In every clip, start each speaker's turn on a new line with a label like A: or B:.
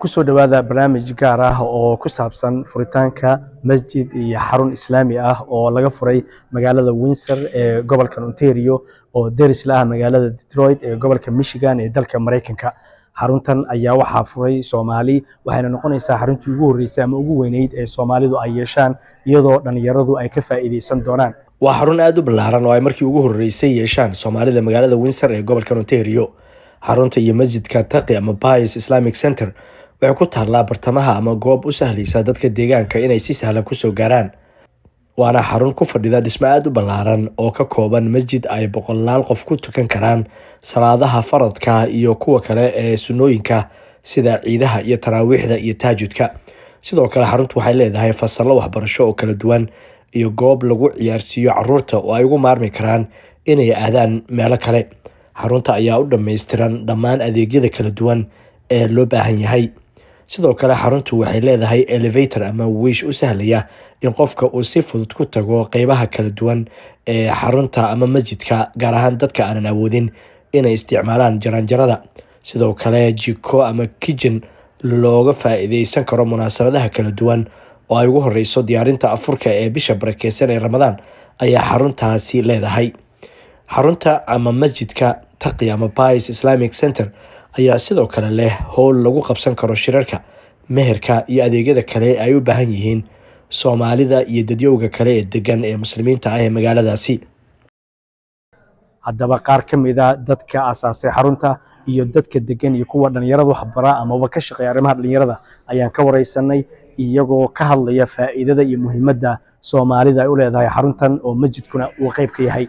A: Kusoo dhawaada barnaamij gaar ah oo ku saabsan furitaanka masjid iyo xarun islaami ah oo laga furay magaalada Windsor ee gobolka Ontario, oo deris la ah magaalada Detroit ee gobolka Michigan ee dalka Mareykanka. Xaruntan ayaa waxaa furay Soomaali, waxayna noqonaysaa xaruntii ugu horreysay ama ugu weyneyd ee Soomaalidu ay yeeshaan, iyadoo dhalinyaradu ay ka faa'iideysan doonaan. Waa xarun aad u ballaaran oo ay markii ugu horreysay yeeshaan Soomaalida magaalada Windsor ee gobolka Ontario. Xarunta iyo masjidka Taqi ama Pious Islamic Center waxay ku taallaa bartamaha ama goob u sahlaysa dadka deegaanka inay si sahlan kusoo gaaraan, waana xarun ku fadhida dhismo aad u ballaaran oo ka kooban masjid ay boqolaal qof ku tukan karaan salaadaha faradka iyo kuwa kale ee sunnooyinka, sida ciidaha iyo taraawiixda iyo tahajudka. Sidoo kale, xaruntu waxay leedahay fasallo waxbarasho oo kala duwan iyo goob lagu ciyaarsiiyo caruurta oo ay ugu maarmi karaan inay aadaan meelo kale. Xarunta ayaa u dhammaystiran dhammaan adeegyada kala duwan ee loo baahan yahay. Sidoo kale, xaruntu waxay leedahay elevator ama wiish u sahlaya in qofka uu si fudud ku tago qeybaha kala duwan ee xarunta ama masjidka, gaar ahaan dadka aanan awoodin inay isticmaalaan jaranjarada. Sidoo kale, jiko ama kitchen looga faa'iideysan karo munaasabadaha kala duwan oo ay ugu horeyso diyaarinta afurka ee bisha barakeysan ee Ramadaan ayaa xaruntaasi leedahay. Xarunta ama masjidka Taqi ama Pious Islamic Center ayaa sidoo kale leh howl lagu qabsan karo shirarka, meherka iyo adeegyada kale ee ay u baahan yihiin Soomaalida iyo dadyowga kale ee degan ee Muslimiinta ah ee magaaladaasi. Haddaba, qaar ka mid a dadka asaasay xarunta iyo dadka degan iyo kuwa dhalinyarada waxbara amaba ka shaqeeya arrimaha dhalinyarada ayaan ka wareysanay, iyagoo ka hadlaya faa'iidada iyo muhiimadda Soomaalida ay u leedahay xaruntan oo masjidkuna uu qayb ka yahay.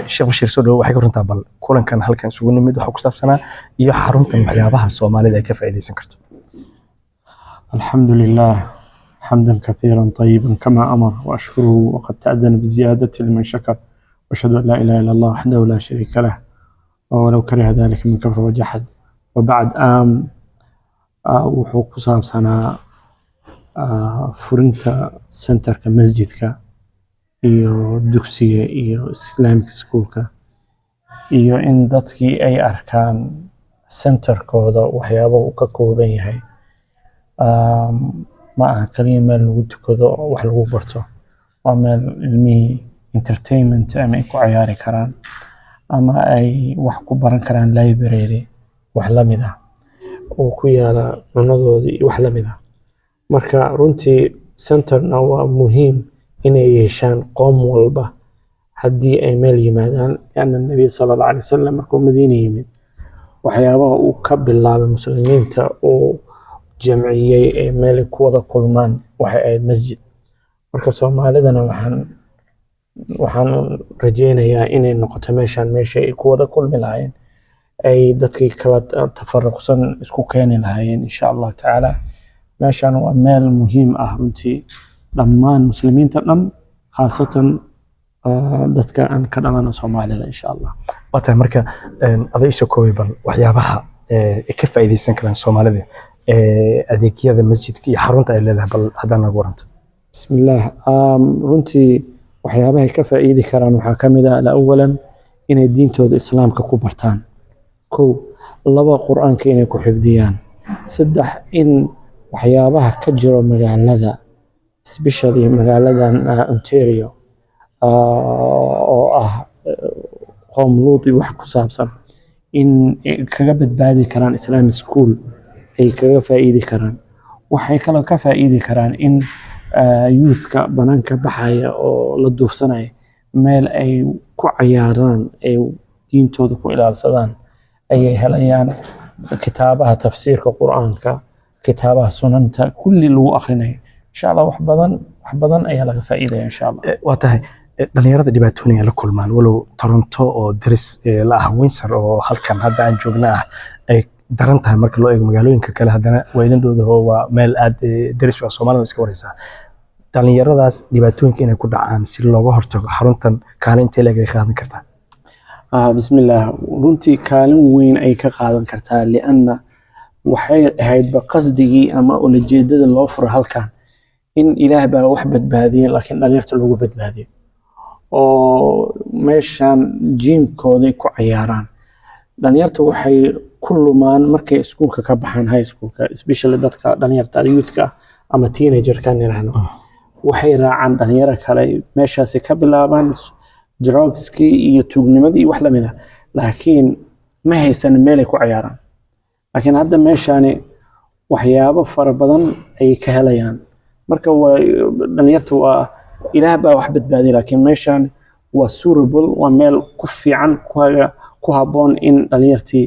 A: Sheekh Bashiir, soo dhawo. Waxay ka runtaa bal kulankan halkan isugu nimid waxa ku saabsanaa iyo xaruntan waxyaabaha Soomaalida ay ka faa'iideysan karto.
B: الحمد لله حمدا كثيرا طيبا كما أمر، وأشكره وقد تأذن بالزيادة لمن شكر، وأشهد أن لا إله إلا الله وحده لا شريك له ولو كره ذلك من كفر وجحد، وبعد. Wuxuu ku saabsanaa furinta centerka masjidka iyo dugsiga iyo Islamic schoolka, iyo in dadkii ay arkaan centerkooda waxyaabo uu ka kooban yahay. Ma aha kaliya meel lagu tukado oo wax lagu barto, waa meel ilmihii entertainment ama ay ku ciyaari karaan ama ay wax ku baran karaan, library, wax la mid ah oo ku yaala cunadoodii iyo wax la mid ah. Marka runtii centerna waa muhiim inay yeeshaan qoom walba haddii ay meel yimaadaan, لأن النبي صلى الله عليه وسلم markuu Madiina yimid, waxyaabaha uu ka bilaabay Muslimiinta uu jamciyey ee meel ay ku wada kulmaan waxay ahayd masjid. Marka Soomaalidana waxaan rajeynayaa inay noqoto meeshan meesha ay ku wada kulmi lahaayeen, ay dadkii kala tafaruqsan isku keeni lahaayeen, insha Allah tacaala. Meeshan waa meel muhiim ah runtii dhammaan Muslimiinta dhan, khaasatan dadka aan ka dhalano Soomaalida, insha Allah.
A: Waa tahay. Marka adoo isoo koobay bal waxyaabaha ay ka faa'iideysan karaan Soomaalida adeegyada masjidka iyo xarunta ay leedahay, bal haddaan nagu waranto.
B: Bismillaah. Runtii waxyaabaha ay ka faa'iidi karaan waxaa ka mid ah, awalan, inay diintooda Islaamka ku bartaan, kow; laba, Qur-aanka inay ku xifdiyaan; saddex, in waxyaabaha ka jiro magaalada, especially magaaladan Ontario, oo ah qoom Luud iyo wax ku saabsan, in kaga badbaadi karaan Islamic school ay kaga faa'iidi karaan. Waxay kaloo ka faa'iidi karaan in youthka banaanka baxaya oo la duufsanaya meel ay ku cayaaraan, ay diintooda ku ilaalsadaan ayay helayaan. Kitaabaha tafsiirka Qur-aanka, kitaabaha sunanta, kulli lagu akhrinayo, insha Allah. Wax badan, wax badan ayaa laga faa'iidaya, insha Allah.
A: Waa tahay. Dhalinyarada dhibaatooyin ay la kulmaan, walow Toronto oo deris la ah Windsor oo halkan hadda aan joogna ah ay daran tahay marka loo eego magaalooyinka kale, haddana waa idin dhowdaho, waa meel aad deris u ah, Soomaalida iska wareysaa. Dhalinyaradaas dhibaatooyinka inay ku dhacaan si looga hortago, xaruntan kaalin intee leeg ay qaadan kartaa?
B: Bismillaah. Runtii kaalin weyn ay ka qaadan kartaa, lianna waxay ahaydba qasdigii ama ulajeedada loo furo halkan in Ilaah baa wax badbaadiyay, laakiin dhalinyarta lagu badbaadiyo oo meeshan gymkooday ku cayaaraan dhalinyarta. Waxay ku lumaan markay iskuulka ka baxaan, high schoolka especially, dadka dhalinyarta, youthka ama teenagerkan yiraahno, waxay raacaan dhalinyaro kale, meeshaasay ka bilaabaan drugskii iyo tuugnimadii iyo wax lamid ah, laakiin ma haysan meelay ku ciyaaraan. Laakiin hadda meeshaani waxyaabo fara badan ayay ka helayaan. Marka waa dhalinyarta, waa Ilaah baa wax badbaadiya, laakiin meeshaan waa suitable, waa meel ku fiican, ku habboon in dhalinyartii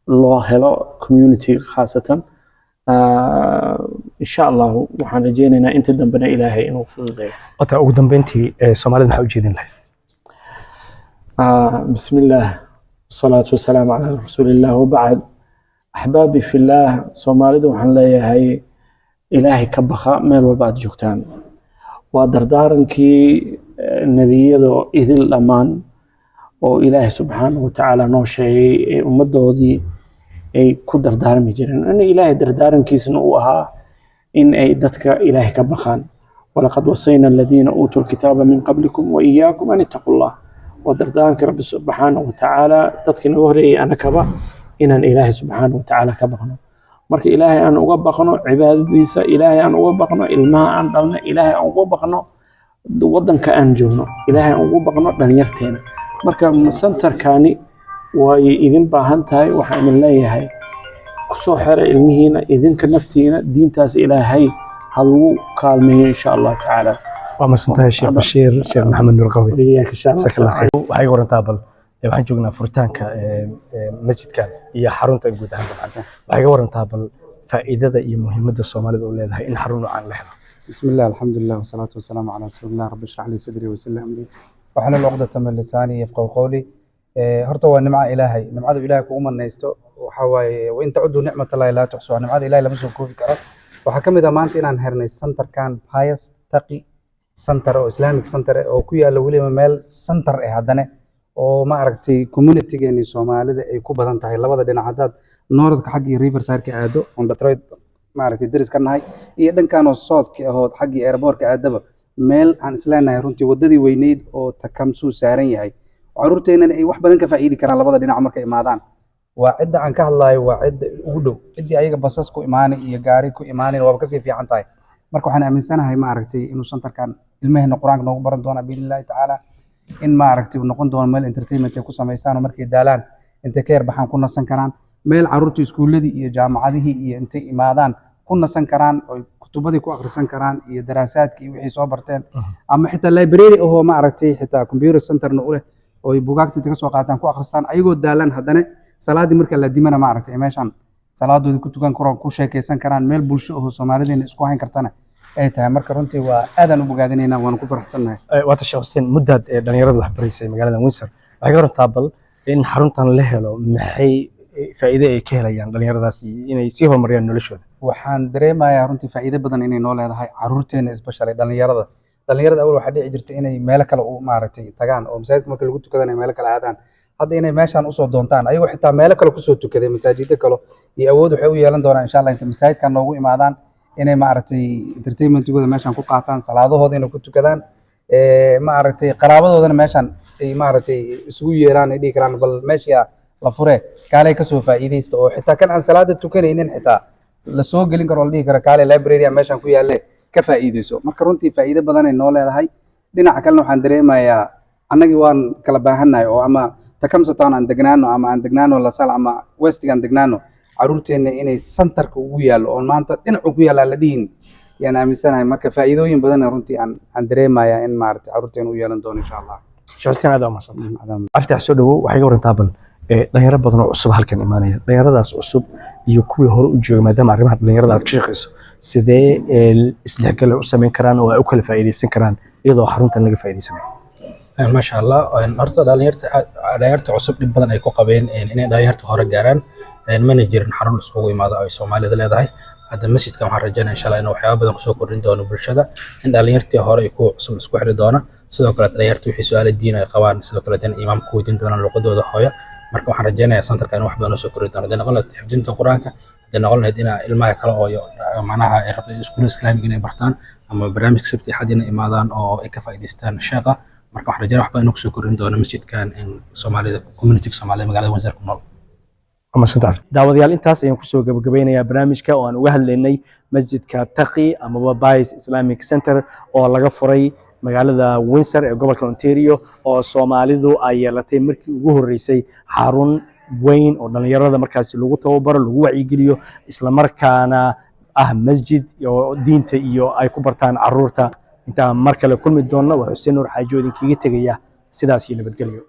B: loo helo, community khaasatan. Insha Allahu waxaan rajeynaynaa inta dambena Ilaahay inuu fududeeyo.
A: Wata ugu dambeyntii, Soomaalida maxaa u jeedin lahayd?
B: بسم الله والصلاة والسلام على رسول الله وبعد. أحبابي في الله، Soomaalida waxaan leeyahay Ilaahay ka baqa meel walba aad joogtaan. Waa dardaarankii nebiyada idil dhammaan oo Ilaahay subxaanahu watacaala noo sheegay ee ummaddoodii ay ku dardaarmi jireen, in Ilaahay dardaarankiisna uu ahaa in ay dadka Ilaahay ka baqaan. ولقد وصينا الذين أوتوا الكتاب من قبلكم وإياكم أن اتقوا الله. Waa dardaaranka Rabbi subxaanahu watacaala dadkii naga horeeyay anakaba, inaan Ilaahay subxaanahu watacaala ka baqno. Marka Ilaahay aan uga baqno cibaadadiisa, Ilaahay aan uga baqno ilmaha aan dhalno, Ilaahay aan uga baqno wadanka aan joogno, Ilaahay aan ugu baqno dhalinyarteena. Marka centerkani way idin baahan tahay. Waxaan idin leeyahay kusoo xira ilmihiina, idinka naftiina diintaas Ilaahay ha lagu kaalmeeyo, insha Allah tacaala.
A: Waa masantahay, Sheekh Bashiir Sheekh Maxamed Nuur Qawi.
B: Iyaaka, insha Allah.
A: Jazakallah khayr. Waxay iga warantaa bal, waxaan joognaa furitaanka masjidkan iyo xarunta guud ahaan. Dabcan waxay iga warantaa bal faa'iidada iyo muhiimadda Soomaalida u leedahay in xarun noocan la helo.
C: بسم الله، الحمد لله، والصلاة والسلام على رسول الله. رب اشرح لي صدري ويسر لي أمري واحلل عقدة من لساني يفقهوا قولي. Horta waa nimco Ilaahay, nimcada Ilaahay kugu manaysto waxa waaye وإن تعدوا نعمة الله لا تحصوها. Nimcada Ilaahay lama soo koobi karo. Waxaa ka mid ah maanta inaan hernay centerkan, Pious Taqi Center, oo Islamic center eh, oo ku yaalla weliba meel center eh haddana oo ma aragtay communitygeeni Soomaalida ay ku badan tahay labada dhinac. Haddaad northka xaggii Riverside-ka aado oon Detroit ma aragtay deris ka nahay, iyo dhankan oo southka ahood xaggii airportka aadaba, meel aan isleenahay runtii waddadii weyneyd oo Tecumseh saaran yahay, caruurteennana ay wax badan ka faa'iidi karaan labada dhinac markay imaadaan. Waa cidda aan ka hadlayo, waa cidda ugu dhow. Ciddii ayaga basas ku imaanay iyo gaari ku imaanay waaba kasii fiican tahay. Marka waxaan aaminsanahay ma aragtay inuu centerkan ilmaheena Qur-aanka noogu baran doona biidni Illahi tacaala, in ma aragtay uu noqon doono meel entertainment ay ku samaystaan oo markay daalaan intay ka yar baxaan ku nasan karaan, meel caruurta iskuulladii iyo jaamacadihii iyo intay imaadaan ku nasan karaan oo kutubadii ku akhrisan karaan iyo daraasaadkii iyo wixii soo barteen, ama xitaa library ahoo ma aragtay xitaa computer centerna u leh oo ay buugaagta inta ka soo qaataan ku akhristaan ayagoo daalan. Haddana salaaddii marka la dimana ma aragtay meeshan salaadoodii ku tukan karaan, ku sheekaysan karaan, meel bulsho ahoo Soomaalideena isku hayn kartana ay tahay. Marka runtii waa aadaan u bogaadinaynaa, waana ku faraxsannahay.
A: Waata Sheekh Xuseen, muddaad dhalinyarada wax baraysay magaalada Windsor. Waxay ka warantaa bal in xaruntan la helo maxay faa'iido ay ka helayaan dhalinyaradaas iyo inay sii horumariyaan noloshooda?
C: Waxaan dareemayaa runtii faa'iido badan inay noo leedahay caruurteena, especially dhalinyarada. Dhalinyarada awal waxaa dhici jirta inay meelo kale u maaragtay tagaan oo masaajidka marka lagu tukadana meelo kale aadaan. Hadda inay meeshaan usoo doontaan ayagoo xitaa meelo kale kusoo tukaday, masaajiddo kale iyo awood waxay u yeelan doonaan, insha Allah, inta masaajidkan noogu imaadaan inay maaragtay entertainmentigooda meeshaan ku qaataan, salaadahooda inay ku tukadaan, maaragtay qaraabadoodana meeshaan ay maaragtay isugu yeeraan, ay dhihi karaan bal meeshii la fure kaalay kasoo faa'iidaysta, oo xitaa kan aan salaada tukanaynin xitaa la soo gelin karo oo la dhihi karo kaale library a meeshaan ku yaalle ka faa'iidayso. Marka runtii faa'iido badanay noo leedahay. Dhinaca kalena waxaan dareemayaa annagii waan kala baahannahay oo ama Tecumseh Town aan degnaano ama aan degnaano LaSalle ama Westiga aan degnaano, caruurteenna inay centerka ugu yaallo oo maanta dhinacu ku yaalla aan la dhihin yaan aaminsanahay. Marka faa'iidooyin badanna runtii aan dareemayaa in maaragtay caruurteena u yeelan doono, insha Allah.
A: Sheekh Xuseen, aad waa mahadsantahay. Aftax, soo dhawow. Waxay ka warantaa bal dhalinyaro badan oo cusub halkan imaanaya, dhalinyaradaas cusub iyo kuwii hore u joogay, maadaama arrimaha dhalinyarada aad ka shaqeyso, sidee isdhexgal u samayn karaan oo ay u kala faa'iidaysan karaan iyadoo xaruntan laga faa'iidaysanayo?
D: Maasha Allah. Horta dhalinyarta cusub dhib badan ay ku qabeen inay dhalinyarta hore gaaraan. Mana jirin xarun iskugu imaado ay Soomaalida leedahay. Hadda masjidkan waxaan rajeynaya, insha Allah, inuu waxyaaba badan kusoo kordhin doono bulshada, in dhalinyartii hore iyo kuwa cusub isku xiri doona. Sidoo kale dhalinyarta wixii su'aalo diin ay qabaan, sidoo kale in imaam ku weydiin doonaan luqadooda hooyo. Marka waxaan rajeynayaa centerka in wax badan usoo kordhin doono, hadday noqon lahayd xifdinta Qur-aanka, hadday noqon lahayd ina ilmaha kale oo macnaha ay rabto iskuulla Islaamiga inay bartaan, ama barnaamijka Sabti Axad inay imaadaan oo ay ka faa'iidaystaan sheekha. Marka waxaan rajeynaya wax badan inuu kusoo kordhin doono masjidkan in Soomaalida, community Soomaalida magaalada Windsor ku nool.
B: Ama saddex.
A: Daawadayaal, intaas ayaan kusoo gabagabeynayaa barnaamijka oo aan uga hadlaynay masjidka Taqi amaba Pious Islamic Center oo laga furay magaalada Windsor ee gobolka Ontario, oo Soomaalidu ay yeelatay markii ugu horreysay xarun weyn oo dhallinyarada markaasi lagu tababaro, lagu wacyigeliyo, islamarkaana ah masjid oo diinta iyo ay ku bartaan caruurta. Intaan mar kale kulmi doonna, waa Xuseen Nuur Xaajo idinkaga tegaya sidaas iyo nabadgelyo.